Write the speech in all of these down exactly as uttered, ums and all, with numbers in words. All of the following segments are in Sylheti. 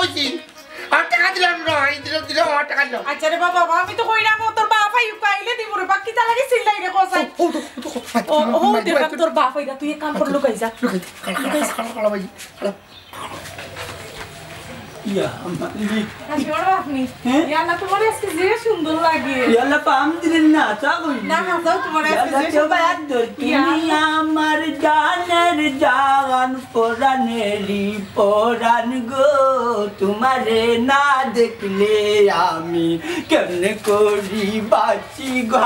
আমার টেকা দিলাম না, এই দিলাম, দিলাম, আমার টেকা দিলাম। আচ্ছা রে বাবা, বাবা, আমি তো কইরাম, ও তোর বাপ আইউক, আইলে দিব রে, বাক্কি তা লাগে চিল্লাই রে, কসাই। ও, ও, ও, ও, ও, ও, দেখলাম তোর বাপ আইরা, তুই এক কাম কর, লুকাই যা। লুকাই, খালা, খালা, খালা, খালা, খালা, ভাই, খালা। ইয়া, আম্মা, ই। আজকে বড় আপনি। হ্যাঁ? ইয়া আল্লাহ, তোমার আজকে যে সুন্দর লাগে। ইয়া আল্লাহ, পাম দিলেন না, চা কই? না, না, যাও, তোমার ইয়া আজকে আল্লাহ, যে কেউ সুন্দর বাদ লাগে। ধরতে ইয়া নেই আল্লাহ। আমার জানের জান, পরানেরই পরান গো, তোমারে না দেখলে আমি কেমনে করি বাঁচি গো।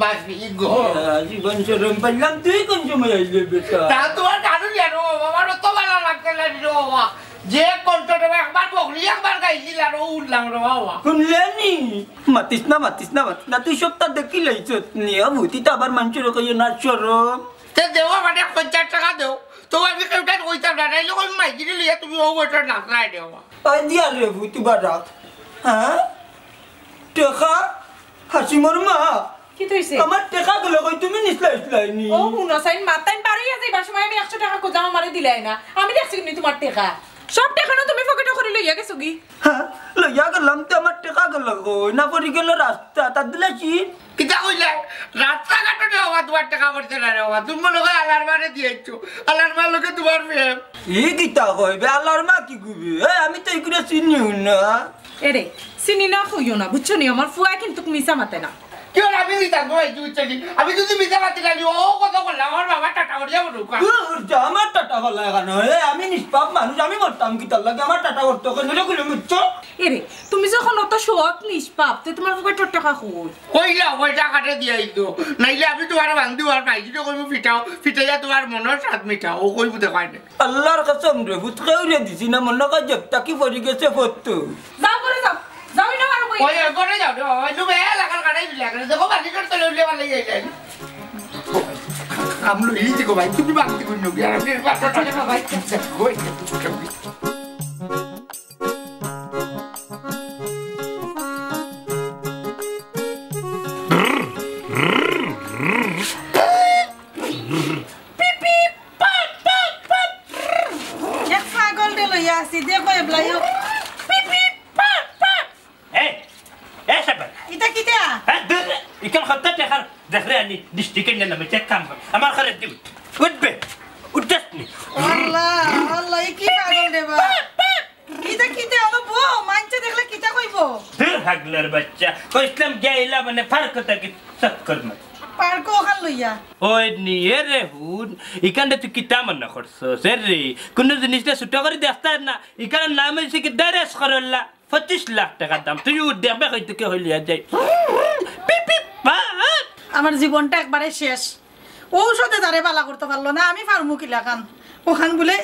বাঁচি গো। ইয়া, জীবন শরম পাইলাম, তুই কোন সময় আইলে বেটা? তা তোমার কারণ জানো, আমার তো ভালো লাগছে না রে বাবা। যে কণ্ঠটা একবার বকলি, একবার গাইছিল আর ও উঠলাম রে বাবা। শুনলে নি? মাতিস না, মাতিস না, মাতিস না। তুই সবটা দেখি লাইছত নি, আবু। তুই তো আবার মানষর কইও না, শরম। তে দেও আমার এক পঞ্চাশ টেকা দেও। তো আমি কেউটার কইতাম না, নাইলে কই মাইগিরি লইয়া তুমি ও বইটা নাচলাই দেও। ওই দিয়া রে, ভূতি বারাক। হ্যাঁ? টেকা? হাসিমর মা? কিতা অইছে? আমার টেকা গেল কই, তুমি নিছলায়, ইছলায় নি? ও, হুনো, সাইন মাতাইন বারইয়া যাইবার সময় আমি একশো টেকা খুঁজলাম, আমারে দিলায় না। আমি দেখছি নি তোমার টেকা? সব টেকা না তুমি পকেটো করি লইয়া গেছো গি? হ্যাঁ, লইয়া গেলাম, তে আমার টেকা গেল কই? না পড়ি গেল রাস্তা, তার দিলে কি? কিতা কইলে? রাস্তাঘাটো রে বাবা, তোমার টেকা পড়ছে না রে বাবা। তুমি মনে হয় আল্লাহর মারে দিয়েছো। আল্লাহর মার লোকে তোমার প্রেম। ই কিতা কইবে? আল্লাহর মা কি কইবে? এ, আমি তো এগুলো চিনিও না। এরে, চিনি না কইও না, বুঝছো নি? আমার ফুয়া কিন্তু মিছা মাতে না। কি হলো? আমি মিছা কই, তুই বুঝছো নি? আমি যদি মিছা মাতি না, ও কথা বললাম, আমার বাবা টাটা করিয়া বলুক। দূর যা, আমার টাটা বলা কেন? এ, আমি নিষ্পাপ মানুষ, আমি মরতাম কিতার লাগি? আমার টাটা করতে কেন? বুঝছো? এরে, তুমি যখন অত সৎ নিষ্পাপ, তে তোমার পকেটর টেকা কই? কইলা, ওই টাকাটা দিয়া আইতো। নাইলে আমি তোমার বান্ধু আর ভাইজিরে কইবো, "ফিটাও, ফিটাইয়া তোমার মনর স্বাদ মিটাও।" ও কইবো, "দেখাই দে।" আল্লাহর কসম রে, ভূত কেউরে দিছি না, মনে কয় জেবটা কি পড়ি গেছে ফত্তু। যাও করে যাও, যাও, ইনো আর কই। ওই, ওই করে যাও রে বাবা, ওই তুমি এলাকার কাটাই দিলে, দেখো, বালিশের তলে উঠলে ভালো হয়ে যায়। আমলো এই দেখো ভাই, তুমি বাকি করো না, আর আমি বাচ্চা ছেলে বাবা, ওই। এক পাগলরে লইয়া আছি, দেখো এবলাইও। পিপ, পিপ, পাপ, পাপ। এই, এই সাবান। ইটা কিতা? হ্যাঁ, দে, দে, ইখান হত্যা দেখার, দেখ রে, আনি, দৃষ্টি কেন্দ্রে নামে, চেক কাম কর। আমার ঘরে দি উঠ। উঠবে, উঠছস নি? আল্লাহ, আল্লাহ, ই কি পাগল রে বা? পাপ, পাপ। ইটা কিতা হলো বো? মানষে দেখলে কিতা কইবো? ধুর, হাগলার বাচ্চা। কইছিলাম গেইলা মানে পার্ক থাকি চক্কর মার। পার্ক ওখান লইয়া। ওই নিয়ে রে হুন, ইখানটা তুই কিতা মনে করছস? এ রে, কুনু জিনিসটা ছোট করি দেখতাম না। ইখানর নাম অইছে কি ড্রেস করল্লা, পঁচিশ লাখ টেকার দাম। তুই উঠ দেখবে কই তোকে হইলিয়া যাই। পিপ, পিপ, পা। আমার জীবনটা একবারে শেষ। ঔষধে যারে বালা করতে পারলো না, আমি পারমু কিলাখান? ওখান বলে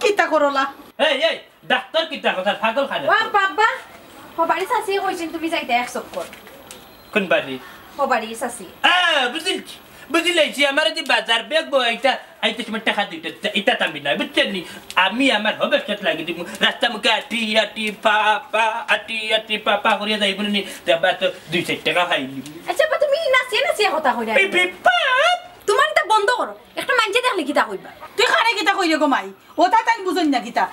কিতা করলা? এই, এই, ডাক্তার কিতা কথা, পাগল খায় না? ও বাবা, হবাড়ি চাচি কইছেন তুমি যাইতা এক চক্কর। কোন বাড়ি? হবাড়ি চাচি। আ, বুঝিল-, বুঝিলাইছি, আমার যে বাজার ব্যাগ বউ আইতা, আইতে সময় টেকা দিতে, ইটা তো আমি নাই, বুঝছেন নি? আমি আমার ভবিষ্যৎ লাগি দিমু। রাস্তা মুখে আটি আটি পা পা, আটি আটি পা পা করিয়া যাইবো নি, দেখবা তো দুই চাইর টেকা পাইলি। আচ্ছা, বা তুমি নাচিয়া নাচিয়া কথা কইরা। পিপ, পিপ, পা। তোমার ইটা বন্ধ করো। একটা মানষে দেখলে কিতা কইবা? তুই কারে কিতা কইরে গো মাই? ও তা তাই বুঝইন না কিতা?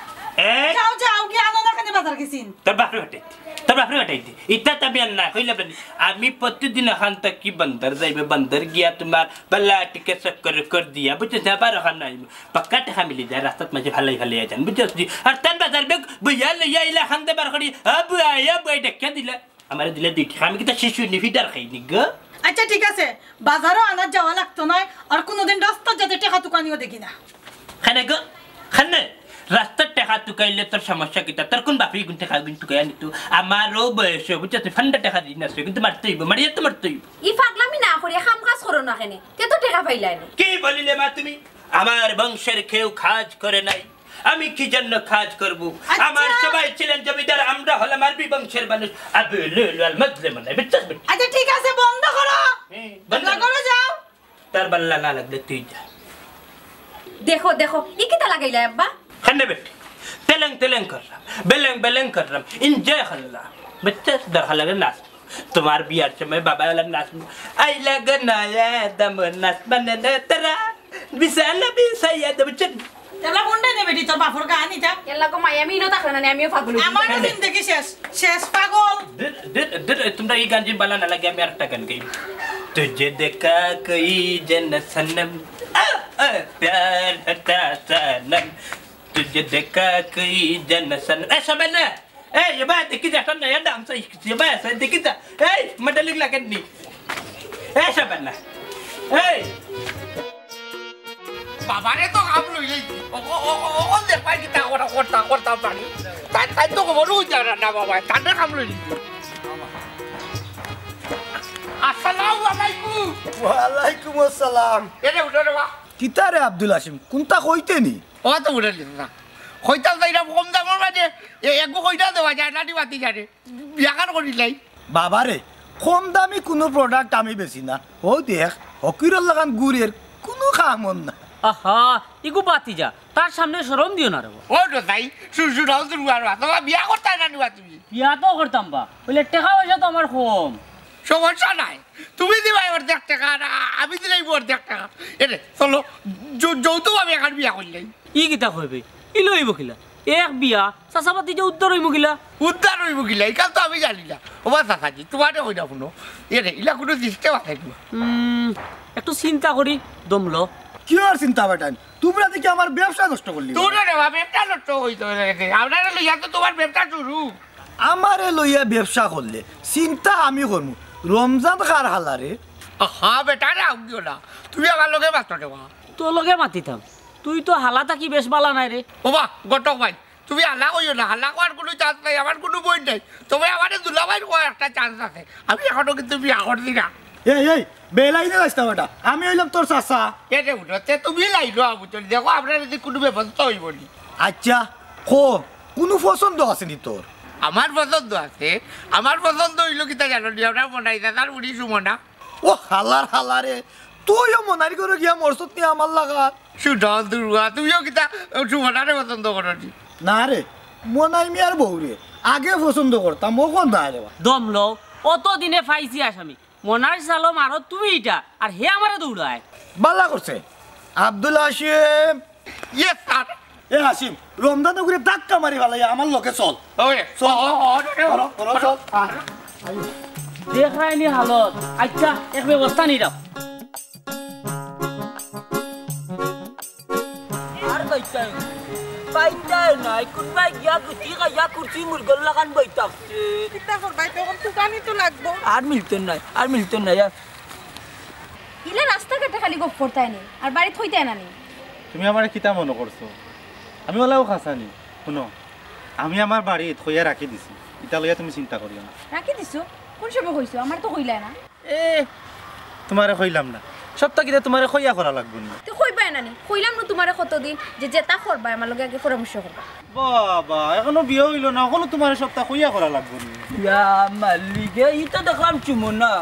এ? যাও, যাও, গিয়া আনো না কেনে বাজার গেছিন। তোর বাপরে হটাই দে। তোর বাপরে হটাই দে। ইটা তো আমি আর না কইলাম না। আমি প্রতিদিন ওখান থাকি বন্দর যাইবে, বন্দর গিয়া তোমার বালা টিকে চক্কর কর দিয়া, বুঝছস নি? আবার ওখান আইবো। পাক্কা টেকা মিলি যায়, রাস্তাত মাঝে ফালাই ফালাই যান, বুঝছস নি? আর তান বাজার ব্যাগ বইয়া লইয়া আইলা খান্দে বার করি, আ বুয়া, আ বুয়া, ডাকিয়া দিলা। আমারে দিলে দুই টেকা, আমি কিতা শিশু নি, ফিডার খাই নি গো? আচ্ছা, ঠিক আছে, বাজারও আনার যাওয়া লাগতো নায়, আর কোনোদিন রাস্তার যাতে টেকা তুকানিও দেখি না। খানে গো, খানে? রাস্তার টেকা তুকাইলে তোর সমস্যা কিতা? তোর কোন বাপে ইগুন টেকা ইগুন তুকাই আনিতো? আমারও বয়স, বুঝছস, ফান্ডা টেকা দিন আছে, কিন্তু মারতে হইব, মারিয়া তো মারতে হইব। ই পাগলামি না করিয়া কাম কাজ করো না কেনে? তে তো টেকা পাইলাই না। কি বলিলে মা তুমি? আমার বংশের কেউ কাজ করে নাই, আমি কি জন্য কাজ করব? আচ্ছা। আমার সবাই ছিলেন জমিদার, আমরা হলাম আরবি বংশের মানুষ। আবু লুলু আল মাজলুম নাই, বুঝছস বেটা? আচ্ছা, ঠিক আছে, বন্ধ করো। হ্যাঁ, বন্ধ করো। যাও। তার বাল্লা না লাগলে তুই যা। দেখো, দেখো, ই কিতা লাগাইলা আব্বা? খান্নে বেটি, তেলেং তেলেং করলাম, বেলেং বেলেং করলাম, enjoy করলাম। বুঝছস? দরকার লাগে নাচ। তোমার বিয়ার সময় বাবা এলা নাচ, আইলা গো নয়া দম নাচ মানে না তারা, বিশাল বিশাইয়া দেব চুন। তাহলে কোনটা নেবে রে তোর বাপর গান ইটা? এর লাগো মাই আমি ইনো থাকলে না, আমিও পাগল অই যাই। আমারও জিন্দেগি শেষ, শেষ পাগল। দূর, দূর, দূর, তোমরা ই গান জিন বালা না লাগে, আমি আরেকটা গান গাই। तुझे देखा कोई जन सनम, आ, आ, प्यार था सनम, तुझे देखा कोई जन सनम। এ, সবেন না। এই, এবার দেখি যে একটা নয়া dance শিখছি, এবার দেখি যা। এই, মডেলিং লাগেননি। এই, সবেন না। এই। বাবারে তো কাম লইলেই। ও, ও, ও, ও, ও, দেখবাই কিতা করা, করতা, করতা পারি। তাই, তাই তো খবরও জানে না বাবা, তার কাম লইলেই। আসসালামু আলাইকুম। ওয়ালাইকুম আসসালাম। এরে উঠো রে বা। কিতা রে আব্দুল হাসিম, কুনতা কইতে নি? ও তো উঠে দিস না। কইতাম তো এরকম কম দামর মাঝে এ-, এগু কইটা দেওয়া যায় না, নি বাতি জানে। বিয়া কার করিলাই? বাবারে, কম দামি কুনু product আমি বেচি না। ও দেখ, হকিরর লাখান গুড়ের কুনু কামর না। আহা, ইগু বাতি যা, তার সামনে শরম দিও না রে বা। ও তো তাই, শুন, শুন, শুন, শুন, আর বাবা, তোমার বিয়া করতে না নিবা তুমি? বিয়া তো করতাম বা, অইলে টেকা পয়সা তো আমার কম। সমস্যা নাই, তুমি দিবায় অর্ধেক টেকা, আর আ-, আমি দিলাইমু অর্ধেক টেকা। এরে, চলো, যৌ-, যৌতুক আমি এখন বিয়া করলাই। ই কিতা কইবে? ই লইব কিলা? এক বিয়া, চাচা বাতি যে উদ্ধার অইব কিলা? উদ্ধার অইব কিলা? ইখান তো আমি জানি না। ও বা চাচাজি, তোমারে কইরা শুনো। এরে, ইলা কুনু system আছে নি? উম, একটু চিন্তা করি, দমলো। কিওর চিন্তা বেটাইন? তোমরা দেখি আমার ব্যবসা নষ্ট করলি। তোরে রে বা, ব্যবসা নষ্ট অইতো রে। আপনারে লইয়া তো তোমার ব্যবসা শুরু। আমারে লইয়া ব্যবসা করলে চিন্তা আমি করমু। রমজান কার হালারে? আহা, বেটা রে, আউক দিও না। তুমি আমার লগে মাতো রে বা। তোর লগে মাতিতাম? তুই তো হালা থাকি বেশ বালা নায় রে। ও বা, ঘটক ভাই, তুমি হালা কইও না। হালা কওয়ার কুনু chance নাই, আমার কুনু বই নাই। তবে আমারে দুলাভাইর কওয়া একটা chance আছে। আমি এখনো কিন্তু বিয়া করছি না। এই, এই, বেলাইনে যাইস না বেটা। আমি অইলাম তোর চাচা। এরে উঠো, তে তুমি লাইলো আবু তোর। দেখো, আপনার যদি কুনু ব্যবস্থা অইব নি। আচ্ছা, কো, কুনু পছন্দ আছে নি তোর? আমার পছন্দ আছে। আমার পছন্দ অইল কিতা জানো নি? আমরা মনাই দাদার বুড়ি সুমনা। ও হালার হালারে, তুইও মনাইর ঘরো গিয়া মরছত নি আমার লাগা। সুধা দুর্গা, তুমিও কিতা সুমনারে পছন্দ করো নি? না রে, মনাই মিয়ার বউরে আগে পছন্দ করতাম, অখন না রে বা। দম লও, অত দিনে পাইছি আসামি। মনার সালো মারো তুমি ইটা, আর হে আমারে দৌড়ায়। বালা করছে। আব্দুল হাসিম। Yes, sir. এ হাসিম, রমজান ওগুরে ধাক্কা মারি ফালাই, আমার লগে চল। ওই, চল। ও, ও, ও, ও, ধরো, ধরো, চল। আয়। দেখরায়নি হালত। আচ্ছা, এক ব্যবস্থা নিরাম। আর বাইতায়, বাইতায় নাই, কোনবায় গিয়া গুটি খাইয়া কুরসি মুরগর লাখান বই থাকছে। কিতা করবায়, তখন তুকানি তো লাগবো। আর মিলতো নায়, আর মিলতো নায়, আর। ইলা রাস্তাঘাটে খালি গপ করতায় নি, আর বাড়িত কইতায় না নি। তুমি আমারে কিতা মনো করছো? আমি অলাও খাসা নি। হুনো, আমি আমার বাড়িত কইয়া রাখি দিছি, ইতা লইয়া তুমি চিন্তা করিও না। রাখি দিছো? কোন সময় কইছো? আমারে তো কইলায় না। এ, তুমারে কইলাম না। সবতা কিতা তুমারে কইয়া করা লাগবো নি? তে কইবায় না নি? কইলাম নু তুমারে কতদিন যে যেতা করবায় আমার লগে আগে পরামর্শ করবা। বাবা, এখনো বিয়া অইলো না, অখনো তুমারে সবতা কইয়া করা লাগবো নি? ইয়া মালিক, ই তো দেখলাম চুমো না।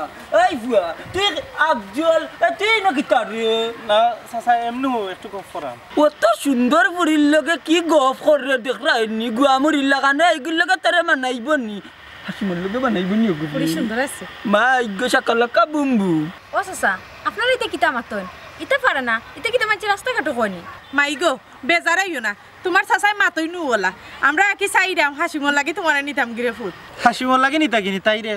এই ফুয়া, তুই আফজল, এ, তুই না কিতা রে? না, চাচা, এমনু একটু গপ করাম। অত সুন্দর ফুরির লগে কি গপ কররে দেখরায়নি, গুয়ামুরির লাখান, ইগুর লগে তোরে মানাইবো নি। হাসিমর লগে বানাইবো নি ওগু? ফুরি সুন্দর আছে। মা, ইগো শাকালাকা বুম বুম। ও চাচা, আপনারা ইতা কিতা মাতইন? ইতা পারে না, ইতা কিতা মানষে রাস্তাঘাটো কয়নি? মাইগো, বেজার অইও না, তুমার চাচায় মাতইন নু অলা। আমরা কি চাইরাম, হাসিমর লাগি তুমারে নিতাম গিরে ফুত। হাসিমর লাগি নিতা গি নি তাইরে?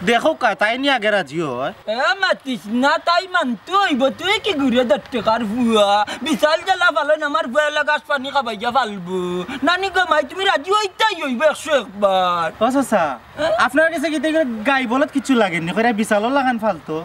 দেখো কা, তাই নি আগে রাজি অয়। এ মাতিস না, তাই মানতো অইবো। তুই কি ঘুরে দশ টেকার ফুয়া? বিশাল জ্বালা ফালাইন, আমার ফুয়া লাগা আশ পানি খাবাইয়া ফালবো। নানি গো মাই, তুমি রাজি অইতায় অইবো একশো একবার। ও চাচা, এ? আপনার গেছে কিতা গাই বলদ কিচ্ছু লাগেনি, কইরা বিশালর লাখান ফালতো?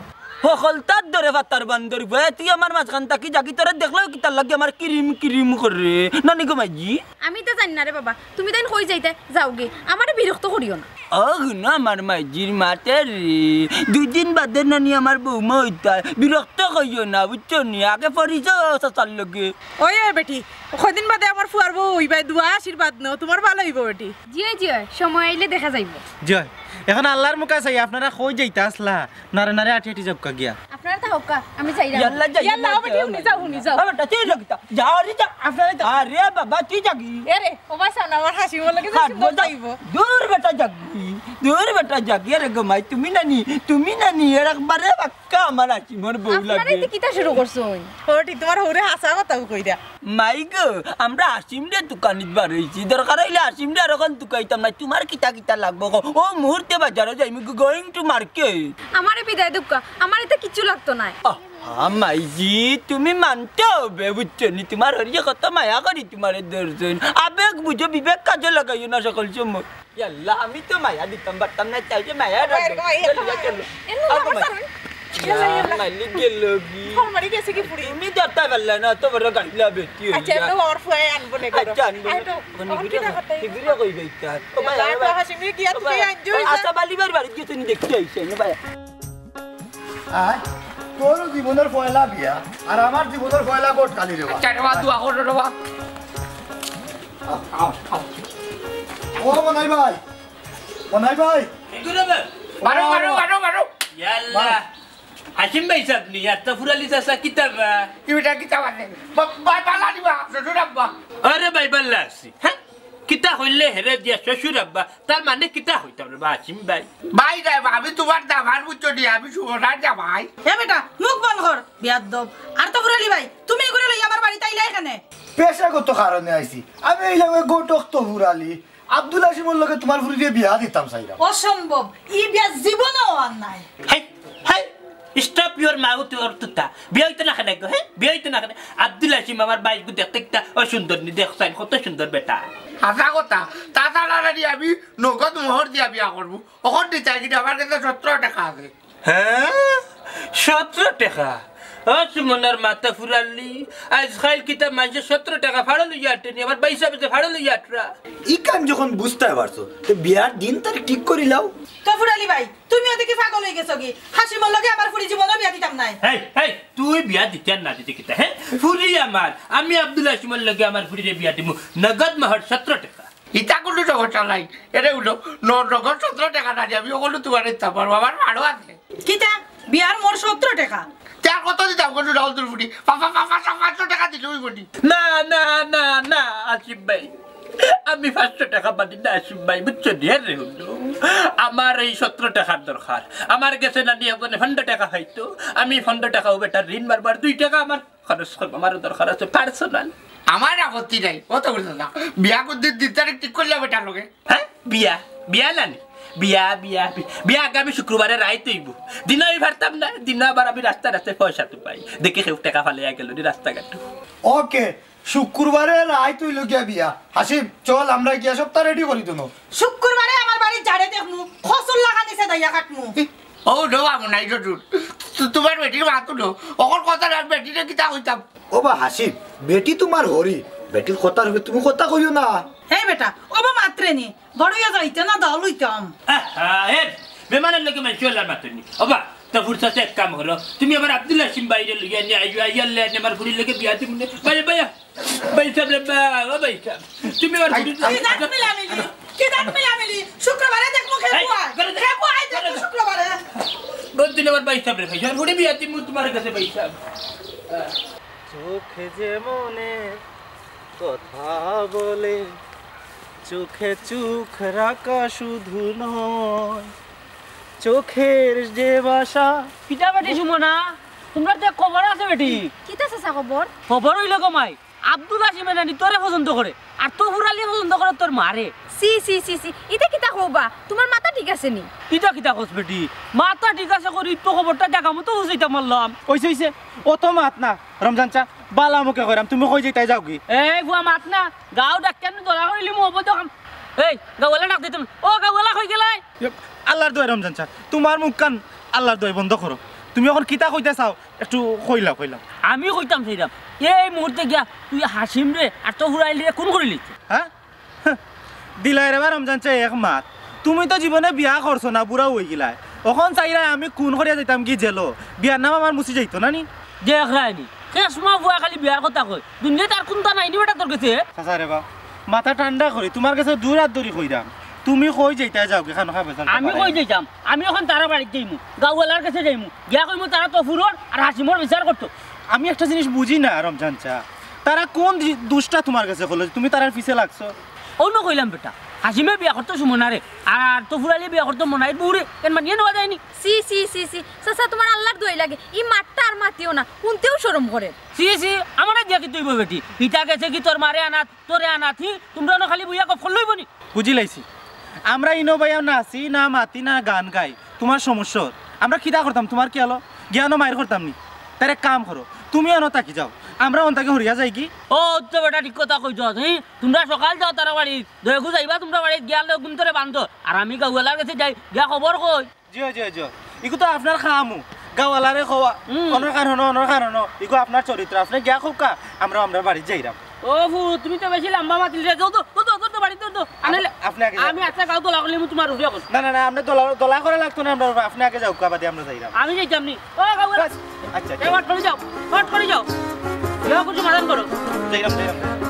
হকলতার ধরে ফাতার বান্দর ফুয়া, তুই আমার মাঝখান থাকি যাগি, তোরে দেখলেও কিতার লাগি আমার কিরিম কিরিম করে। নানি গো মাইজি। আমি তো জানি না রে বাবা, তুমি তাইন কই যাইতায় যাওগি, আমারে বিরক্ত করিও না। ও হুনো আমার মাইজির মাতে রে, দুই দিন বাদে নানি আমার বৌমা অইতায়, বিরক্ত কইও না, বুঝছো নি? আগে পরিচয় অও চাচার লগে। ওই, ওই বেটি, কয়দিন বাদে আমার ফুয়ার বউ অইবায়, দোয়া আশীর্বাদ নেও, তুমার ভালা অইবো বেটি। জি অয়, জি অয়, সময় আইলে দেখা যাইবো। জি অয়, এখন আল্লার মুখা চাই, আপনারা কই যাইতা আছলা? নারে নারে আটি আটি যাউক্কা গিয়া। আপনারা থাকউক্কা, আমি যাইরাম। ইয়াল্লা যাই, ইয়াল্লা, ইয়াল্লা, ও বেটি, হুনি যাও, হুনি যাও। ও বেটা, তুই যাগি তা। যা রে যা। আপনারা যা। আরে বাবা, তুই যাগি। এ রে, ও ভাই সামনে আমার হাসিমর লগে হাসিমর যাইবো। দূর বেটা যাগি। দূর বেটা, জাগিয়া রে গো মাই, তুমি নানি, তুমি নানি, এর একবারে বাক্কা আমার হাসিমর বউ আপনারা লাগে। এতে কিতা শুরু করছইন? ওটি তোমার হৌরে হাছা কথা কইরা। মাই গো, আমরা হাসিমরে তুকানিত বারইছি, দরকার অইলে হাসিমরে আর অখন তুকাইতাম না, তোমার কিতা কিতা লাগবো কও? ও মুহূর্তে বাজারো যাইমু, going to market। আমারে বিদায় দেউক্কা, আমার এতে কিচ্ছু লাগতো নায়। আহা, মাইজি, তুমি মানতে হবে, বুঝছো নি? তোমার হরিয়ে কত মায়া করি তোমারে ধরছইন। আবেগ বুঝো, বিবেক কাজে লাগাইও না সকল সময়। ইয়াল্লা, আমি তো মায়া দিতাম পারতাম না, চাই যে মায়া রাখো। এরকম আইয়া চলো, চলো। এমন আর মায়া কমাই। ছাড়ুন। ইয়া, মাইলি গেল কি? ঘর মারি গেছে কি ফুড়ি? তুমি ধরতে পারলে না, তো বড় গাইলা বেটি আচ্ছা, হইয়া। এমনি ওর ফুয়ায় আনবো নে করো। আচ্ছা, আনবো। আয় তো, অখন কি করতে? হিগুরে কই যাইতা? ও ভাই, ভাই, ও ভাই। হাসিমরে গিয়া ও ভাই, তুই আনজো। আচ্ছা, বালি বার বাড়ি গিয়া তুমি দেখতে আইছে, না ভাই। আয়, তোর জীবনের পয়লা বিয়া, আর আমার জীবনের পয়লা ঘটকালি রে বা। আচ্ছা, রে বা, দোয়া করো রে বা। আও, আও, আও। ও মনাই ভাই, মনাই ভাই। বারো, বারো, বারো, বারো। ইয়াল্লা। বারো। হাসিম ভাই সাহেব নি, এত ফুরালি চাচা কিতা বা? ইটা কিতা মানে? বা-, বা-, বালা দিবা, শ্বশুর আব্বা। আরে ভাই, বালা আছি। হ্যাঁ? কিতা কইলে হেরে দিয়া শ্বশুর আব্বা? তার মানে কিতা কইতাম রে বা হাসিম ভাই? ভাই রে বা, আমি তোমার দামার বুঝছো নি, আমি সুমনার জামাই। এ বেটা, মুখ বন্ধ কর, বেয়াদব। আর তো ফুরালি ভাই, তুমি এগুরে লইয়া আমার বাড়িত আইলায় কেনে? পেশাগত কারণে আইছি। আমি অইলাম এক ঘটক তো ফুরালি। আব্দুল হাসিমর লগে তোমার ফুরিরে বিয়া দিতাম চাইরাম। অসম্ভব, ই বিয়া জীবনেও আর নায়। হাই, হাই, stop your mouth, your তুতা। বিয়া অইতো না কেনে গো, হ্যাঁ? বিয়া অইতো না কেনে? আব্দুল হাসিম আমার ভাইগু দেখতে কিতা অসুন্দর নি, দেখছইন কত সুন্দর বেটা। হাছা কথা, তাছাড়া রে আমি নগদ মোহর দিয়া বিয়া করমু। অখন দিতায় কিতা, আমার কাছে সতেরো টেকা আছে। হ্যাঁ? সতেরো টেকা? ও সুমনার মাথা ফুরালি, আইজকাইল কিতা মানষে সতেরো টেকা ফাড়ো লইয়া আটে নি, আমার ভাই সাহেব যে ফাড়ো লইয়া আটরা। ইখান যখন বুঝতায় পারছো, তে বিয়ার দিন তারিখ ঠিক করিলাও। তো ফুরালি ভাই, তুমিও দেখি পাগল অইগেছো গি? হাসিমর লগে আমার ফুরি জীবনেও বিয়া দিতাম নায়। হেই, হেই, তুই বিয়া দিতে আর না দিতে কিতা, হ্যাঁ? ফুরি আমার, আমি আব্দুল হাসিমর লগে আমার ফুরিরে বিয়া দিমু, নগদ মোহর সতেরো টেকা। ইতা কুনু সমস্যা নাই। এরে হুনো, ন-, নগদ সতেরো টেকা না দিয়া আমি অগুলো তোমারে দিতাম পারমু, আমার ফাড়ো আছে। কিতা? বিয়ার মোহর সতেরো টেকা? তে আর কত দিতাম কুনু রাহুল তুলফুটি? পা-, পা-, পা-, পাঁচশো, পাঁচশো টেকা দিলে অইবো নি? না, না, না, না, আসিফ ভাই। আমি পাঁচশো টেকা মানি না, আসিফ ভাই, বুঝছো নি? আরে হুনো, আমার এই সতেরো টেকার দরকার। আমার গেছে নানি একজনে পনেরো টেকা পাইতো, আমি পনেরো টেকা ও বেটার ঋণ মারবার দুই টেকা আমার খরচ করবো, আমারও দরকার আছে personal। আমার আপত্তি নাই, অত বলতো না। বিয়া কোন দিন, দিন তারিখ ঠিক করলে বেটার লগে? হ্যাঁ, বিয়া, বিয়া নানি, বিয়া, বিয়া, বি-, বিয়া আগামী শুক্রবারে রাইত অইবো। দিনে আমি পারতাম না, দিনে আবার আমি রাস্তায় রাস্তায় পয়সা তো পাই, দেখি কেউ টেকা ফালাইয়া গেলো নি রাস্তাঘাটো। ওকে, শুক্রবারে রাইত অইলো গিয়া বিয়া। হাসিম, চল আমরা গিয়া সবতা রেডি করি দিমু। শুক্রবারে আমার বাড়িত যারে দেখমু, কচুর লাগান দিছে দাইয়া কাটমু। ও রে বাবু, নাই তো দূর। তু-, তোমার বেটির মাত হুনো। অখন কথা না, বেটিরে কিতা কইতাম? ও বা হাসিম, বেটি তোমার হরি, বেটির কথা হুনবে, তুমি কথা কইও না। এই বেটা, ও বা মাতরে নি, বড় অইয়া যাইতে না দল অইতাম। আহা, এ, বেমানের লগে মানষে অলা মাতইন নি। ও বা, তো ফুরসতে এক কাম করো, তুমি আমার আব্দুল হাসিম ভাইরে লইয়া নি আইও, আইয়ার লে আনি আমার ফুরির লগে বিয়া দিমু নে। ভাই, ভাই, ভাই সাহেব রে বা, ও ভাই সাহেব, তুমি আমার ফুরি কি জাত মিলামিলি? কি জাত মিলামিলি? শুক্রবারে দেখমু কে এই, কুয়ায়। করে দে। কে কুয়ায় দেখমু করে দে। শুক্রবারে। বলতে আমার ভাই সাহেব রে, ভাই সাহেব, ফুরি বিয়া দিমু তোমার কাছে ভাই সাহেব। চোখে যে মনের কথা বলে, চোখে চোখ রাখা শুধু নয়, চোখের যে ভাষা। কিতা বেটি সুমনা, তুমরার তো খবর আছে বেটি। কিতা চাচা খবর? খবর অইলো গো মাই, আব্দুল হাসিমে নানি তোরে পছন্দ করে, আর তো ফুরালিয়ে পছন্দ করে তোর মারে। ছি, ছি, ছি, ছি, ইতা কিতা কও বা? তোমার মাথা ঠিক আছে নি? ইতা কিতা কস বেটি? মাথা ঠিক আছে করি তো খবরটা জাগা মতো পৌঁছাইতাম পারলাম। অইছে, অইছে, অত মাত না, রমজান চা, বালা মুখে কইরাম, তুমি কই যাইতায় যাওগি? এই ফুয়া মাত না, গাউ ডাক কেন দলা করিলি মু অবৈধ কাম। এই, গাউওয়ালা ডাক দে তুমি। ও গাউওয়ালা কই গেলায়? ইয়ে, আল্লার দোয়াই রমজান চা, তোমার মুখখান আল্লার দোয়াই বন্ধ করো। তুমি অখন কিতা কইতা চাও, একটু কইলাও, কইলাও। আমি কইতাম চাইরাম, এই মুহূর্তে গিয়া তুই হাসিমরে আর তো ফুরালিরে খুন করিলিতে। হ্যাঁ? দিলায় রে বা রমজান চা এক মাত। তুমি তো জীবনে বিয়া করছো না, বুড়াও অইগেলায়। অখন চাইরায় আমি খুন করিয়া যাইতাম গি জেলো? বিয়ার নাম আমার মুছি যাইতো না নি? দেখরায়নি, কেসমা ফুয়া খালি বিয়ার কথা কয়। দুনিয়াত আর কুন্তা নাই নি বেটা তোর গেছে? চাচা রে বা, মাথা ঠান্ডা করি, তোমার গেছে দুরাত ধরি কইরাম। তুমি কই যাইতায় যাওগি, খানো খাবে চালতে আমি পারে। কই যাইতাম? আমি অখন তারার বাড়িত যাইমু, গাউওয়ালার গেছে যাইমু, গিয়া কইমু তারা তো ফুরর আর হাসিমর বিচার করতো। আমি একটা জিনিস বুঝি না রমজান চা, তারা কোন দি-, দুষটা তোমার গেছে করলো যে তুমি তারার পিছে লাগছো? অউ নু কইলাম বেটা, হাসিমে বিয়া করতো সুমনারে, আর তফুর আলী বিয়া করতো মনাইর বউরে, এন মানিয়া নেওয়া যায়নি। ছি, ছি, ছি, ছি। চাচা, তুমার আল্লার দোয়াই লাগে, ই মাতটা আর মাতিও না, হুনতেও শরম করের। ছি, ছি, আমারে দিয়া কিতা অইবো বেটি? ইটা গেছে গি তোর মারে আনাত, তোরে আনাত, হি, তুমরা অনো খালি বইয়া গফ করলে অইবো নি? বুঝিলাইছি, আমরা ইনো বইয়া নাচি না, মাতি না, গান গাই, তুমার সমস্যা অর। আমরা কিতা করতাম তুমার খেয়ালো? গিয়া অনো মাইর করতাম নি? তাইলে এক কাম করো, তুমি অনো থাকি যাও, আমরা অন থাকি হরিয়া যাইগি। ও, তো বেটা ঠিক কথা কইছস, হি? তুমরা সকাল যাও তারার বাড়িত, দয়াকু যাইবা তুমরার বাড়িত, গিয়া লগে গুন্তরে বান্ধো। আর আমি গাউআলার গেছে যাই, গিয়া খবর কই। জি অয়, জি অয়, জি অয়। ইগু তো আপনার কামউ, গাউআলারে কওয়া। হুম। অনর কারণে, অনর কারণে, ইগু আপনার চরিত্র, আপনে গিয়া কউক্কা, আমরা আমরার বাড়িত যাইরাম। ও ফুত, তুমি তো বেশি লাম্বা মাতিলরে, যাও তো, যাও তো, যাও তো, বাড়িত যাও তো। আনাইলে আপনে আগে যাও। আমি আচ্ছা গাউ দলা করলে আমি তুমার উপরে এখন। না, না, না, আপনে দলা, দলা করা লাগতো না আমরার উপরে, আপনে আগে যাউক্কা, বাদে আমরা যাইরাম। আমি যাইতাম নি। ও গাউআলা। বাস, আচ্ছা, আচ্ছা। এ, হট করি যাও, হট করি যাও। যাও, কিছু সমাধান করো। যাইরাম, যাইরাম, যাইরাম।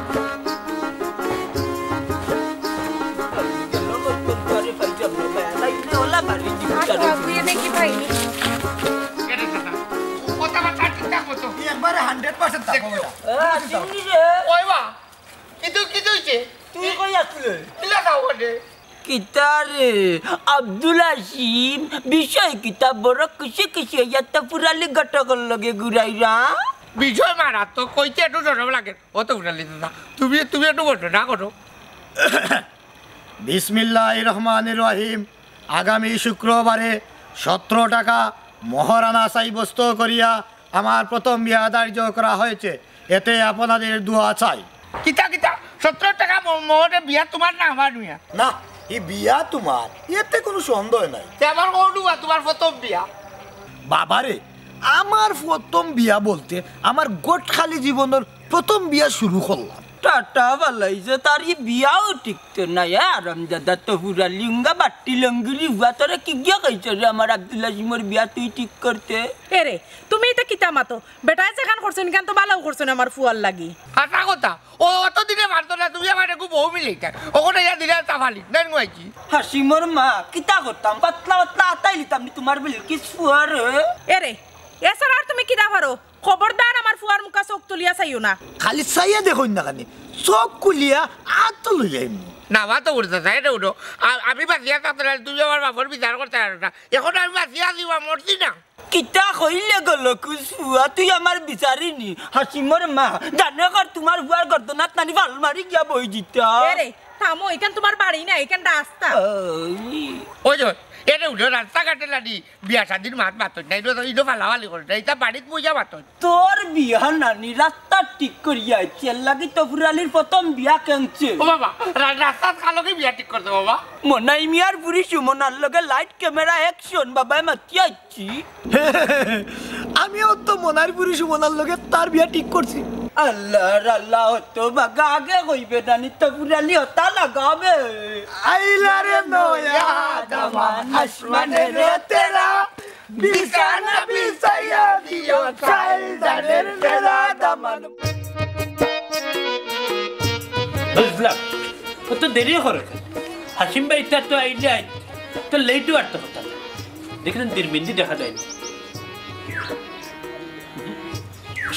আচ্ছা, বাবু, এ দেখি পাইনি। কথাবার্তা ঠিকঠাক মতো। একবারে hundred percent থাকবো বেটা। ওই বা, কিন্তু কি হইছে? তুই কই আসলে? কিলা যাও বটে? কিতা রে, আব্দুল হাসিম, বিষয় কিতা? বড় খুশি খুশি অইয়া তফুর আলী ঘটকর লগে ঘুরাইরা? বিষয় মারাত্মক, কইতে একটু শরম লাগে। ও তফুর আলী দাদা, তুমি, তুমি একটু বলো না, করো। বিসমিল্লাহির রহমানির রহিম। আগামী শুক্রবারে সতেরো টাকা মোহরানা সাব্যস্ত করিয়া আমার প্রথম বিয়া ধার্য করা হয়েছে, এতে আপনাদের দোয়া চাই। কিতা কিতা? সতেরো টাকা ম-, মোহরে বিয়া তুমার না আমার মিয়া? না, ই বিয়া তুমার, এতে কুনু সন্দেহ নাই। তে আমার কও না তুমার প্রথম বিয়া। বাবারে, আমার প্রথম বিয়া বলতে আমার ঘটকালি জীবনর প্রথম বিয়া শুরু করলাম। টাটা বালাইছে, তার ই বিয়াও টিকতো না। এ আরামজাদা তফুর আলী, উঙ্গা বাট্টি লঙ্গিরি ফুয়া, তোরে কিগিয়ে কইছে রে আমার আব্দুল হাসিমর বিয়া তুই ঠিক করতে? এরে, তুমি ইতা কিতা মাতো? বেটায় যেখান করছইন, ইখান তো ভালাউ করছইন আমার ফুয়ার লাগি। হাছা কথা, ও অতদিনে মানতো না, তুমি আমার একটু বউ মিলাইতা। অখন ইয়া দিলে চাপালি, নেন গুয়াইছি। হাসিমর মা, কিতা করতাম? পাতলা পাতলা আতাই লিতাম নি তুমার বিলকিস ফুয়ারে। এরে, এছাড়া আর তুমি কিতা পারো? খবরদার আমার ফুয়ার মুখা চোখ তুলিয়া চাইও না। খালি চাইয়া দেখইন না খানি, চোখ খুলিয়া আত তো লইয়া আইমু। না, মাতো উঠতে চাই, এটা উঠো। আ-, আমি বাঁচিয়া থাকতে না, তুমি আমার বাপর বিচার করতে পারো না। এখন আমি বাঁচিয়া আছি বা মরছি না। কিতা কইলে গো লকুস ফুয়া, তুই আমার বিচারি নি? হাসিমর মা, জানে কর তুমার ফুয়ার গর্দনাত নানি ফাল মারি গিয়া বই দিতা। এরে, থামো, ইখান তুমার বাড়ি না, ইখান রাস্তা। ওই। ওই যে, এটা উঠো, রাস্তাঘাটে নানি বিয়া শাদির মাত মাতইন না, ইনো, ইনো ফালাফালি করইন না, ইতা বাড়িত বইয়া মাতইন। তোর বিয়া নানি রাস্তা ঠিক করিয়া আইছি, এর লাগি তফুর আলীর প্রথম বিয়া কেংছে। ও বাবা, রা-, রাস্তাত কার লগে বিয়া ঠিক করতে বাবা? মনাই মিয়ার ফুরি সুমনার লগে light camera action, বাবায় মাতি আইছি। আমিও তো মনাইর ফুরি সুমনার লগে তার বিয়া ঠিক করছি। আল্লাহর আল্লাহ, অত বাগা আগে কইবে নানি, তফুর আলী হতা লাগাবে। আইলা রে নয়া জামান আসমানে রে তেরা, বিছানা বিছাইয়া দিও, চাইল ধানের বেড়া দামান। বুঝলাম, অত দেরি করো কেনে? হাসিম ভাই, ইতা তো আইলে আই, তো late অওয়ার তো কথা না। দেখলেন, দিরমিন্দি দেখা যায় না।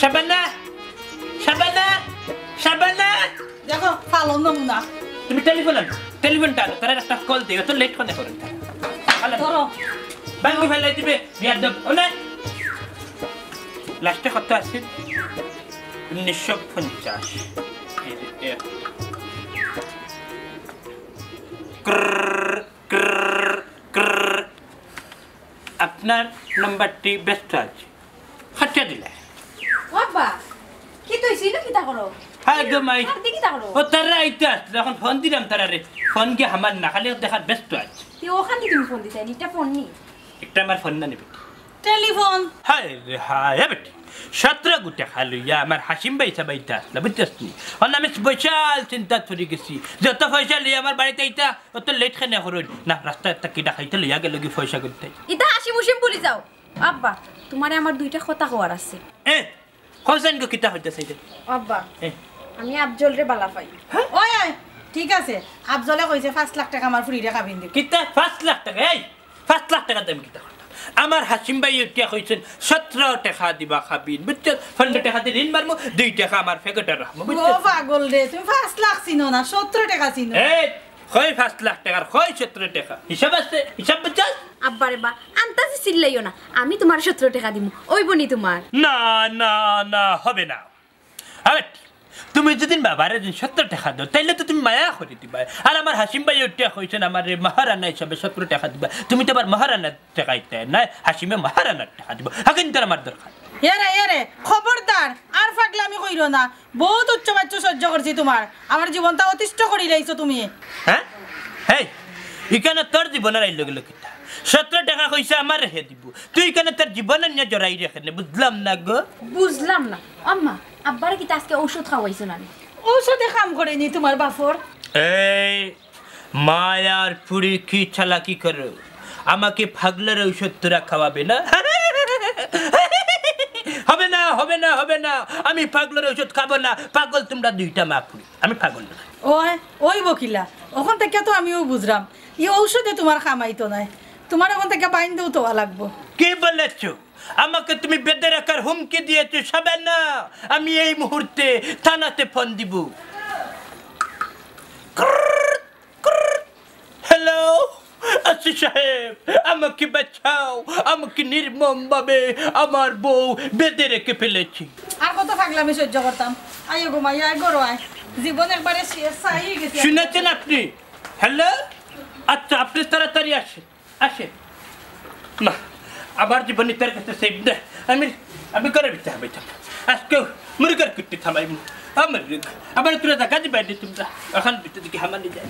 শাবানা, শাবানা, শাবানা। দেখো, ফালন নমুনা। তুমি টেলিফোন আনো, টেলিফোনটা আনো, তারার একটা call দিও, তো late কেনে করইন তারা। ধরো। ভাঙ্গি ফালাই দিবে, বিয়াদব। ও না। Last-এ কত আছে? উনিশশো পঞ্চাশ। এই যে, এ। ক্রর, ক্রর, ক্রর। আপনার নাম্বারটি ব্যস্ত আছে। কাটিয়া দিলা। ও আব্বা, কিতা অইছে? ইনো কিতা করো? হায় গো মাই। কার দি কিতা করো? ও তারা আইতা আছলা, অখন ফোন দিলাম তারারে। ফোন গিয়া আমার না, খালি দেখার ব্যস্ত আছে। তে অখান দি তুমি ফোন দিতায় নি, ইটা ফোন নি? ইটা আমার ফোন না নি বেটি। টেলিফোন। হায় রে হায়, এ বেটি। সতেরো গুটি টেকা লইয়া আমার হাসিম ভাইসাব আইতা আছলা, বুঝছস নি? অখন আমি বিশাল চিন্তাত পড়ি গেছি। যত পয়সা লইয়া আমার বাড়িত আইতা, অত late কেনে করইন? না, রাস্তাত একটা কিতা খাইতে লইয়া গেলো গি পয়সা করতে। ইতা হাসি মুসিম ভুলি যাও। আব্বা, তুমারে আমার দুইটা কথা কওয়ার আছে। এ, কও চাইন গো, কিতা কইতা চাইন? আব্বা, এ। আমি আফজলরে বালা পাই। হ্যাঁ? ওই, ওই, ঠিক আছে। আফজলে কইছে পাঁচ লাখ টেকা আমার ফুরিরে কাবিন দিবো। কিতা পাঁচ লাখ টেকা? এই, পাঁচ লাখ টেকা দিয়া আমি কিতা করতাম? আমার হাসিম ভাইয়ে ইটা কইছইন, সতেরো টেকা দিবা কাবিন, বুঝছো? পনরো টেকা দি ঋণ মারমু, দুই টেকা আমার পকেটো রাখমু, বুঝছো? ও পাগল রে, তুমি পাঁচ লাখ চিনো না, সতেরো টেকা চিনো। এই, কই পাঁচ লাখ টেকার, কই সতেরো টেকা? হিসাব আছে, হিসাব বুঝছস? আব্বারে বা, আন্তাজি চিল্লাইও না, আমি তুমার সতেরো টেকা দিমু, অইবো নি তুমার? না, না, না, হবে না। আরে, তুমি যদি বাবারে যদি সতেরো টেকা দেও, তাইলে তো তুমি মায়া করি দিবায়। আর আমার হাসিম ভাইয়ে উঠিয়া কইছইন আমারে মহারানা হিসাবে সতেরো টেকা দিবায়। তুমি তো আবার মহারানার টেকা দিতায় নায়, হাসিমে মহারানার টেকা দিবো। হাকিম তার আমার দরকার। এরে, এরে, খবরদার, আর ফাগলামি কইরো না। বউত উচ্চ বাচ্য সহ্য করছি তুমার। আমার জীবনটা অতিষ্ঠ করিলাইছো তুমি। হ্যাঁ? হেই, ইখানো তোর জীবনর আইলো গেলো কিতা? সতেরো টেকা কইছে আমারে হে দিবো। তুই ইখানো তোর জীবন নিয়া জড়াইরে কেনে, বুঝলাম না গো। বুঝলাম না। আম্মা, আব্বারে কিতা আজকে ঔষধ খাওয়াইছো না নি? ঔষধে কাম করেনি তুমার বাপর? এই, মায়ার ফুড়ি কি চালাকি করো? আমাকে পাগলর ঔষধ তোরা খাওয়াবে না? হবে না, হবে না, হবে না। আমি পাগলর ঔষধ খাবো না। পাগল তুমরা দুইটা মা ফুড়ি। আমি পাগল না। ওই, ওই বকিলা। অখন থাকিয়া তো আমিও বুঝরাম। ই ঔষধে তুমার কাম আইতো নায়। তুমার অখন থাকিয়া বাইন্দেউ থওয়া লাগবো। কি বলেছো? আমাকে তুমি বেঁধে রাখার হুমকি দিয়েছো, শাবানা। আমি এই মুহূর্তে থানাতে ফোন দিবো। হ্যালো, আসি সাহেব, আমাকে বাঁচাও, আমাকে নির্মমভাবে আমার বউ বেঁধে রেখে ফেলেছে। আর কত ফাগলামি সহ্য করতাম? আইও ঘুমাইও, আয় ঘরো আয়। জীবন একবারে শেষ, ছাই অই গেছে। শুনেছেন আপনি? হ্যালো, আচ্ছা, আপনি তাড়াতাড়ি আসেন। আসে। না, আমার জীবন ইতার কাছে সেভ না। আমি, আমি করে দিতে হবে এটা। আজকে মুরগার কুট্টি থামাইমু। আমার, আমার তুলে দেখা দিবে না তোমরা। এখন ভিতরে দিকে হামানি যায়।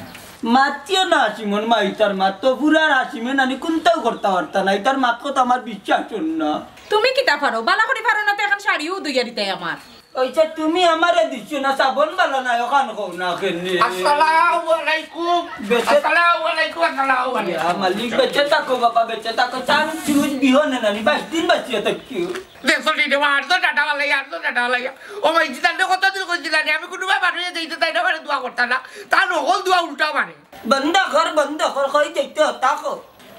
মাতিও না হাসিমর মা, ইতার মা তো পুরার হাসিমে নানি কুন্তাও করতা পারতা না। ইতার মাত তো আমার বিশ্বাস অর না। তুমি কিতা পারো? বালা করি পারো না তো এখন শাড়িও ধুইয়া দিতায় আমার। ওইটা তুমি আমারে দিছো না, সাবন বালা নাই, অখান কও না কেনে? আসসালামু আলাইকুম। বেঁচে আসসালামু আলাইকুম, আসসালামু আলাইকুম। ইয়া মালিক, বেঁচে থাকো বাবা, বেঁচে থাকো। চান চুজ বিহনে নানি, বাইশ দিন বাঁচিয়া থাকিও। দেখছো নি রে, আর তো ডাটা বালাই, আর তো ডাটা বালাই। ও ভাই, জিতানরে কতদিন কইছিলা রে, আমি কুনু ব্যাপার অইয়া যাইতে তাই না, মানে দোয়া করতা না। তার হকল দোয়া উল্টা মানে। বন্ধ কর, বন্ধ কর, কই যাইতে হতা কো।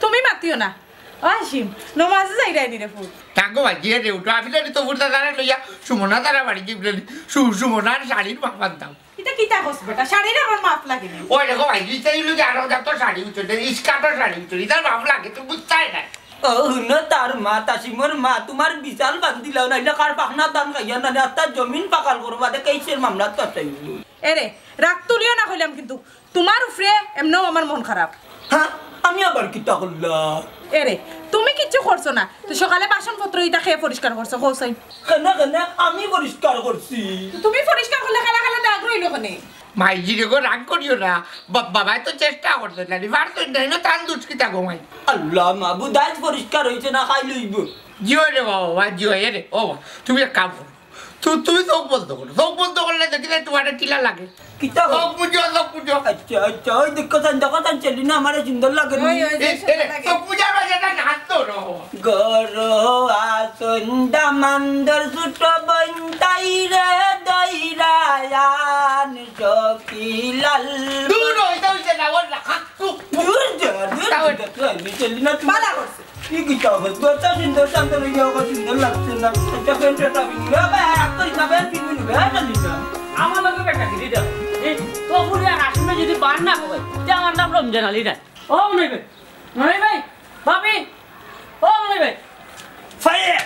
তুমি মাতিও না। ও হাসিম, নমাজে যাইরায় নি রে ফুত? থাকো ভাই, গিয়া রে উঠো। আমি তো ফুরতা তারা লইয়া সুমনা তারা বাড়ি গিয়া বলে সু-, সুমনার শাড়ির মাপ আনতাম। ইতা কিতা কস বেটা? শাড়ির আবার মাপ লাগে নি? ওই দেখো ভাই, ইতাই লুকে আরো যত শাড়ি উঠছে, স্কার্টও শাড়ি উঠছে, ইতার মাপ লাগে, তুমি বুঝতায় না। ও হুনো, তার মা, তাসিমর মা, তুমার বিশাল বান্দিলাও নাইলে কার পাখনা ধান খাইয়া নানি, আত্তা জমিন পাকাল করবা, দেখে ইসের মামলাত ফাঁসাইবো। এরে, রাগ তুলিও না কইলাম কিন্তু। তুমার উপরে এমনেও আমার মন খারাপ। হ্যাঁ, আমি আবার কিতা করলাম? এরে, তুমি কিচ্ছু করছো না। তো সকালে বাসনপত্র ইতা কে পরিষ্কার করছো, কও চাই? কেনে, কেনে? আমি পরিষ্কার করছি। তো তুমি পরিষ্কার করলে কালা কালা দাগ রইলো কেনে? মাইজি রে গো, রাগ করিও না। বা-, বাবায় তো চেষ্টা করছে, নানি পারতো না, ইনো তান দুষ্কৃতা গো মাই। আল্লাহ মাবুদ, আইজ পরিষ্কার অইছে না, খাই লইব। জিও রে বাবা, বাবা, জিও, এরে, ও বাবা, তুমি এক কাম করো। তু-, তুমি চোখ বন্ধ করো, চোখ বন্ধ করলে দেখি না তুমারে কিলা লাগে। কিতা চোখ বুজো, চোখ বুজো। আচ্ছা, আচ্ছা, ওই দেখো চান, দেখো চান, চেলি না আমারে সুন্দর লাগে নি। ওই, ওই, এ, এ, চোখ বুজার মাঝে একটা নাচ তো রো। গরো আসন দামান্দর ছোট বইন তাই রে দইরায়ান সখিলাল। দূর হইতে হইতে না, ওর রাখা। দূর যা, দূর যা, আমি চলি না, তুই বালা করছে। কি কিতা হবে? তোর তো সুন্দর, শান্ত হয়ে যাও, সুন্দর লাগছে না। একটা প্যান্ট একটা পিনবি। এ ভাই, এক করিস না, প্যান্ট পিনবি না, প্যান্ট পিনবি না। আমার লগে বেটা গিরি দাও। এই তফুরি আর আসিমে যদি বার না হয়, তে আমার নাম রমজান আলী না। ও মনে ভাই, মনে ভাই, ভাবি, ও মনে ভাই। ফায়ার!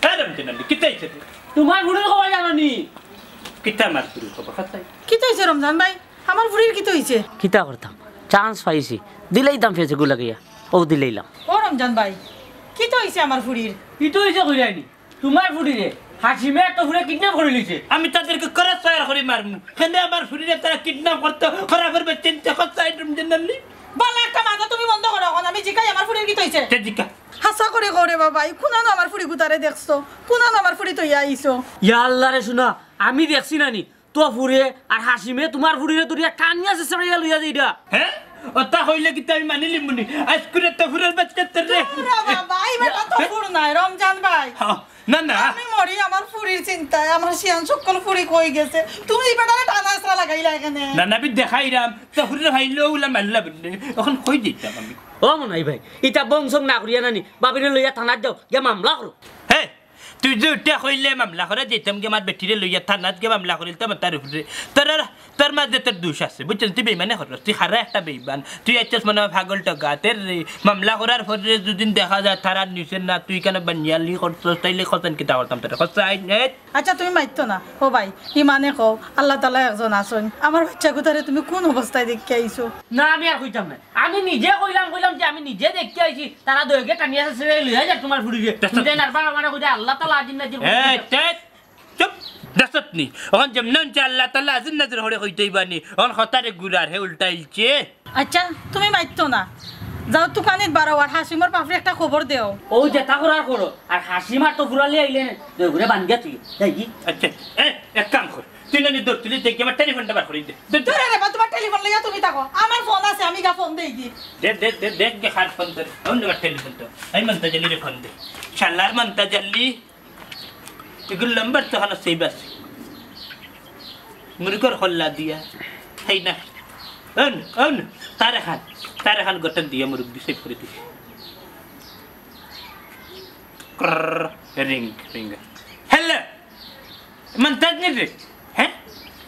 এ রমজান আলী, কিতা হইছে রে? তুমার ফুড়ির খবর জানো নি? কিতা আমার ফুড়ির খবর? কিতা হইছে রমজান ভাই? আমার ফুড়ির কিতা হইছে? কিতা করতাম? চান্স পাইছি, দিলাইতাম ফেসে গুলা গিয়া। ও দিলাইলাম। ও রমজান ভাই, কিতা হইছে আমার ফুড়ির? কিতা হইছে কইরায়নি? তুমার ফুড়িরে হাসিমে একটা ফুড়িরে কিডন্যাপ করি লইছে। আমি তাদেরকে ক্রস ফায়ার করি মারমু। কেনে আমার ফুড়িরে তারা কিডন্যাপ করতো, করার পর চিন্তা করতো, আই রমজান আলী। বালা একটা মাথা তুমি বন্ধ করো অখন। আমি জিকাই আমার ফুড়ির কিতা হইছে? তে জিকা। হাছা করি কও রে বাবা, ই কুনানো আমার ফুড়ি গুতারে দেখছো? কুনানো আমার ফুড়ি থইয়া আইছো? ইয়া আল্লাহ রে সোনা, আমি দেখছি না নি। তো ফুড়িয়ে আর হাসিমে তুমার ফুড়িরে ধরিয়া টানিয়া ছেছড়াইয়া লইয়া যাইরা। হ্যাঁ? অতা কইলে কিতা আমি মানিলিমু নি? আইজকুরে তো ফুড়ির বাচ্চা তোর রে। দূর হ বাবা, ই বেটা তো ফুড় নায়, রমজান ভাই। হ্যাঁ, না, না। আমি মরি আমার ফুড়ির চিন্তায়, আমার শিয়ান সকল ফুড়ি কই গেছে? তুমি ই বেটারে টানা আছড়া লাগাইলা কেনে? না, না, আমি দেখাইরাম, তো ফুড়ির ভাইলো উলা মারলা বুলে। অখন কই দিতাম আমি? ও মনাই ভাই, ইতা বংশক না করিয়া নানি, ভাবিরে লইয়া থানাত যাও, গিয়া মামলা করো। হে, তুই যে উঠিয়া কইলে মামলা করা যাইতাম গি, আমার বেটিরে লইয়া থানাত গিয়া মামলা করিলতাম তার উপরে। তোর আর, তোর মাঝে তোর দোষ আছে, বুঝছস? তুই বেইমানি করস, তুই খারা একটা বেইমান। তুই আইছস মনে হয় পাগল টগাতে রে, মামলা করার পরে যদি দেখা যায় তারা নিছে না, তুই কেন বানিয়ালি করছস, তাইলে কতন কিতা করতাম তোরে? কত আইন, এ? আচ্ছা, তুমি মাতিও না। ও ভাই, ইমানে কও, আল্লাহ তাআলা একজন আছইন। আমার বাচ্চা গুতারে তুমি কোন অবস্থায় দেখিয়া আইছো? না, আমি আর কইতাম না। আমি নিজে কইলাম, কইলাম যে আমি নিজে দেখিয়া আইছি, তারা দইগে টানিয়া আছে, লইয়া যাক তোমার ফুড়িরে। তুমি তাই নারবা আমারে কইতে আল্লাহ তাআলা আজিম নাজির এ, করছে। তে, চুপ, দেখছত নি? অখন যেমনে হুনছে আল্লাহ তাআলা আজিম নাজির হরে কইতে অইবা নি। অখন কথারে ঘুরার হে উল্টাইলছে। আচ্ছা, তুমি মাতিও না। যাও তুকানিত বারো আর হাসিমর বাফরে একটা খবর দেও। ও যেতা করার করো, আর হাসিম আর তো ফুরালি আইলে না, দইগুরে বান্ধিয়া তুই। যাই কি? আচ্ছা, এ, এক কাম কর, তুই না নি দৌড় তুলি দেখি আমার টেলিফোনটা বার করি দে। দে, দে। ধরে রে বা, তোমার টেলিফোন লইয়া তুমি থাকো, আমার ফোন আছে, আমি গা ফোন দেই কি? দে, দে, দে, দেখ গে কার ফোন তোর। ফোন দে, টেলিফোন তো। এই মন্তাজ আলীরে ফোন দে। শালার মন্তাজ আলী। এগুর নাম্বার তো খানো সেভ আছে। মুরগর খল্লা দিয়া। হেই না। On, on. তার এখান, তার এখান গঠন দিয়া মুরগ দি সেভ করি দিছি। ক্রর, রিং, রিং। হ্যালো। মন্তাজ নি রে? হ্যাঁ?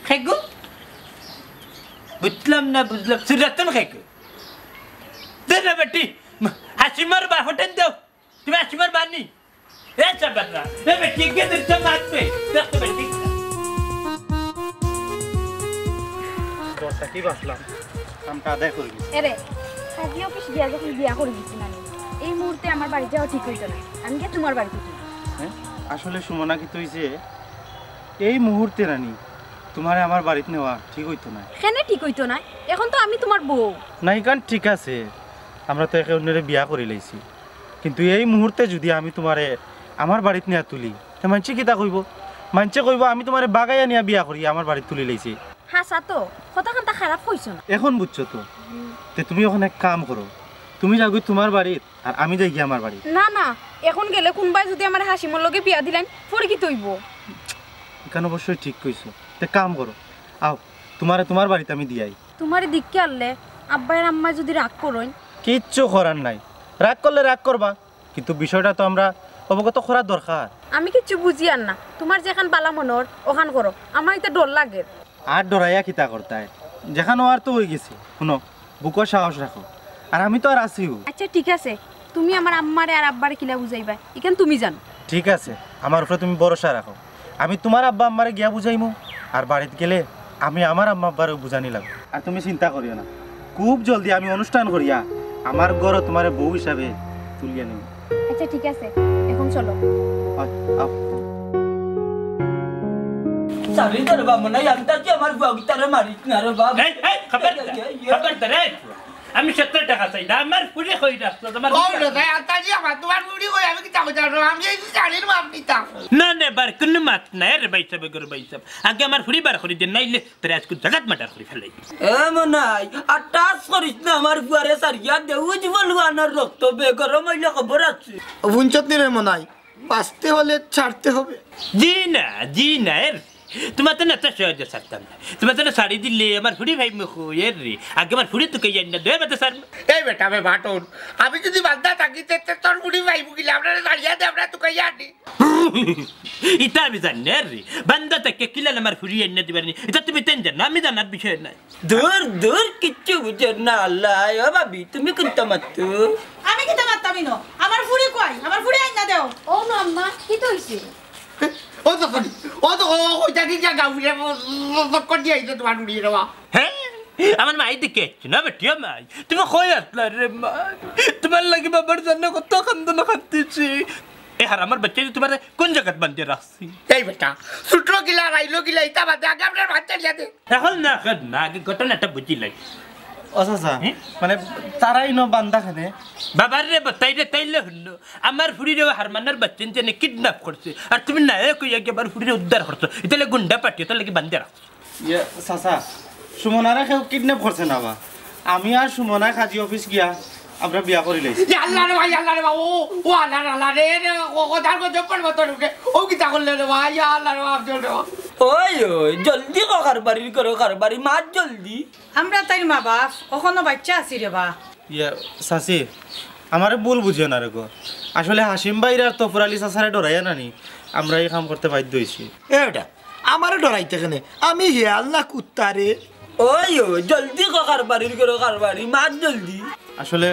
খেগু? বুঝলাম না, বুঝলাম। সুরাতন খেগু। দে না বেটি। হাসিমার বা হোটেল দাও। তুমি হাসিমার বানি। এ চাবাররা। এ বেটি, কে দিচ্ছে মারবে? দেখতে বেটি। দশটা কি বাঁচলাম? কামটা আদায় করি। এরে, কাজী অফিস গিয়া যখন বিয়া করি দিছি নানি, এই মুহূর্তে আমার বাড়ি যাওয়া ঠিক অইতো না। আমি গিয়া তোমার বাড়িত উঠি। হ্যাঁ? আসলে সুমনা, কিতা অইছে, এই মুহূর্তে নানি, তোমারে আমার বাড়িত নেওয়া ঠিক অইতো না। কেনে ঠিক অইতো না? এখন তো আমি তোমার বউ। না, ইখান ঠিক আছে, আমরা তো একে অন্যরে বিয়া করি লাইছি, কিন্তু এই মুহূর্তে যদি আমি তোমারে আমার বাড়িত নিয়া তুলি, তে মানষে কিতা কইবো? মানষে কইবো আমি তোমারে বাগাইয়া নিয়া বিয়া করি আমার বাড়িত তুলি লাইছি। হাছা তো, কথাখান তা খারাপ কইছো না। এখন বুঝছো তো? তে তুমি এখন এক কাম করো, তুমি যাওগি তোমার বাড়িত, আর আমি যাইগি আমার বাড়িত। না, না, এখন গেলে কুনবায় যদি আমারে হাসিমর লগে বিয়া দিলাইন, পরে কিতা অইবো? ইখান অবশ্যই ঠিক কইছো। তে কাম করো, আও, তোমারে তোমার বাড়িত আমি দিয়াই। তোমারে দেখিয়া আরলে আব্বায় আর আম্মায় যদি রাগ করইন? কিচ্ছু করার নাই, রাগ করলে রাগ করবা, কিন্তু বিষয়টা তো আমরা অবগত করার দরকার। আমি কিচ্ছু বুঝিয়ার না, তোমার যেখান বালা মনে অর অখান করো, আমার ইতা ডর লাগের। আর ডরাইয়া কিতা করতায়? যেখান অওয়ার তো অইগেছে। হুনো, বুকো সাহস রাখো, আর আমি তো আর আছিউ। আচ্ছা, ঠিক আছে, তুমি আমার আম্মারে আর আব্বারে কিলা বুঝাইবায়, ইখান তুমি জানো। ঠিক আছে, আমার উপরে তুমি ভরসা রাখো, আমি তোমার আব্বা আম্মারে গিয়া বুঝাইমু, আর বাড়িত গেলে আমি আমার আম্মা আব্বারেও বুঝানি লাগবো। আর তুমি চিন্তা করিও না, খুব জলদি আমি অনুষ্ঠান করিয়া আমার ঘরো তোমারে বউ হিসাবে তুলিয়া নিমু। আচ্ছা, ঠিক আছে, এখন চলো। আও, আও। সারি দে রে বাপ, মনে হয় আন্দাজে আমার বউটারে মারিস না রে বাপ। এই, এই, খবরদার, এই, এই, এই। খবরদার, এই। আমি সত্তর টেকা চাই না, আমার ফুড়ি কই রাখছো, তোমার ও ফুড়ি রে ভাই, আন্দাজে আমার তোমার ফুড়ি কই, আমি কিতা কইতাম? আমি এই যে জানি না আপনি তা। না, না, বার কোনো মাত নাই রে ভাই সাহেব, গো ভাই সাহেব। আগে আমার ফুড়ি বার করি দেন, নাইলে তোরে আজকে জাগাত মার্ডার করি ফেলাই। এ মনাই, আর টাচ করিস না আমার ফুয়ারে সারিয়া দে, উজ বলুয়ানোর রক্ত বেগরম অইলে খবর আছে। ও বুঝছত নি রে মনাই, বাঁচতে হলে ছাড়তে হবে। জি না, জি না, এর তোমার তো না তো সহজে ছাড়তাম না। তোমার তো না সারি দিলে আমার ফুড়ি ভাই মুখ এর রে। আগে আমার ফুড়ি তোকে জানি না, দয়া মতো সার। এই বেটা, বে বাটন, আমি যদি বান্ধা থাকি, তে, তে তোর ফুড়ি ভাই মুখিলে, আমরা সারিয়া দে, আমরা তোকে জানি। ইটা আমি জানি না রে। বান্ধা থাকে কিলা আমার ফুড়ি আইনা দিবার নি। ইটা তুমি তেন জানো, আমি জানার বিষয় নাই। দূর, দূর, কিচ্ছু বুঝে না, আল্লাহ। ও ভাবি, তুমি কোনটা মারতো? আমি কিতা মারতাম ইনো? আমার ফুড়ি কই? আমার ফুড়ি আইনা দেও। ও না আম্মা, কিতা অইছে? ও তো করি, ও তো, ও, ও, ওই জানি যা গাউরে, ও, ও, ও, করি আইছে তোমার ফুড়ি রে বাবা। হ্যাঁ? আমার মাই দেখে আসছে না, বেটিও মাই। তুমি কই আসলা রে মা? তোমার লাগি বাবার জন্য কত কান্দন কান্দিছি। এ হারামর বাচ্চা, তোমার কোন জাগাত বান্ধিয়া রাখছি? এই বেটা, ছুটলো কিলা, রাইলো কিলা, ইটা বাদে আগে আপনার বাচ্চা লিয়া দে। এখন না, এখন না, আগে ঘটনাটা বুঝিলাই। ও চাচা, হুম? মানে তারাই ন বান্দা খানে। বাবার রে, তাই রে, তাইলে হুনলো। আমার ফুড়িরে হারমানর বাচ্চা নিতে কিডন্যাপ করছে। আর তুমি না কইয়া গিয়া আমার ফুড়িরে উদ্ধার করছো। ইতালে গুন্ডা পার্টি, ইতার লাগি বান্ধিয়া রাখছো। ইয়ে, চাচা, সুমনারে কেউ কিডন্যাপ করছে না বা? আমি আর সুমনায় কাজী অফিস গিয়া আমরা বিয়া করি লাইছি। ইয়া আল্লাহ রে ভাই, আল্লাহ রে ভাই, ও, ও আল্লাহ রে, আল্লাহ রে, রে, ও, ও, তার গজব পড়বো তোর উপরে। ও কিতা করলে রে ভাই, ইয়া আল্লাহ রে ভাই, আফজল রে ভাই। ওই, ওই, জলদি কর, কারবারি করো, কারবারি, মাত জলদি। আমরা তাইর মা বাপ, অখনো বাচ্চা আছি রে বা। ইয়া, চাচি, আমারে ভুল বুঝিও না রে গো। আসলে হাসিম ভাইর আর তফর আলী চাচারে ডরাইয়া নানি, আমরা এই কাম করতে বাধ্য হইছি। এ বেটা, আমারে ডরাইতে কেনে? আমি হিয়াল না কুত্তা রে? ওই ও, জলদি ক কারবারির করো কারবারি, মাত জলদি। আসলে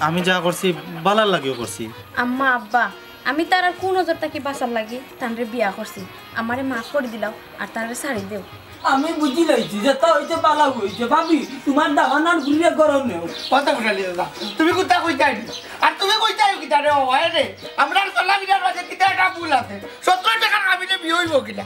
আমি যা করছি, বালার লাগিও করছি। আম্মা আব্বা, আমি তারার কুনজর থাকি বাঁচার লাগি তানরে বিয়া করছি। আমারে মাফ করি দিলাও আর তানরে ছাড়ি দেও। আমি বুঝি লাইছি যে তা হইতে পালা হইছে। ভাবি, তোমার দামানার ঘুরিয়ে গরম নেও। কথা ফুটালি দাদা, তুমি কুত্তা কইতায় নি? আর তুমি কইতায় কিতা রে? ও হয় রে, আমরার চলাফিরার মাঝে কিতা একটা ভুল আছে। সত্তর টাকার কাবিনে বিয়ে হইব কিনা?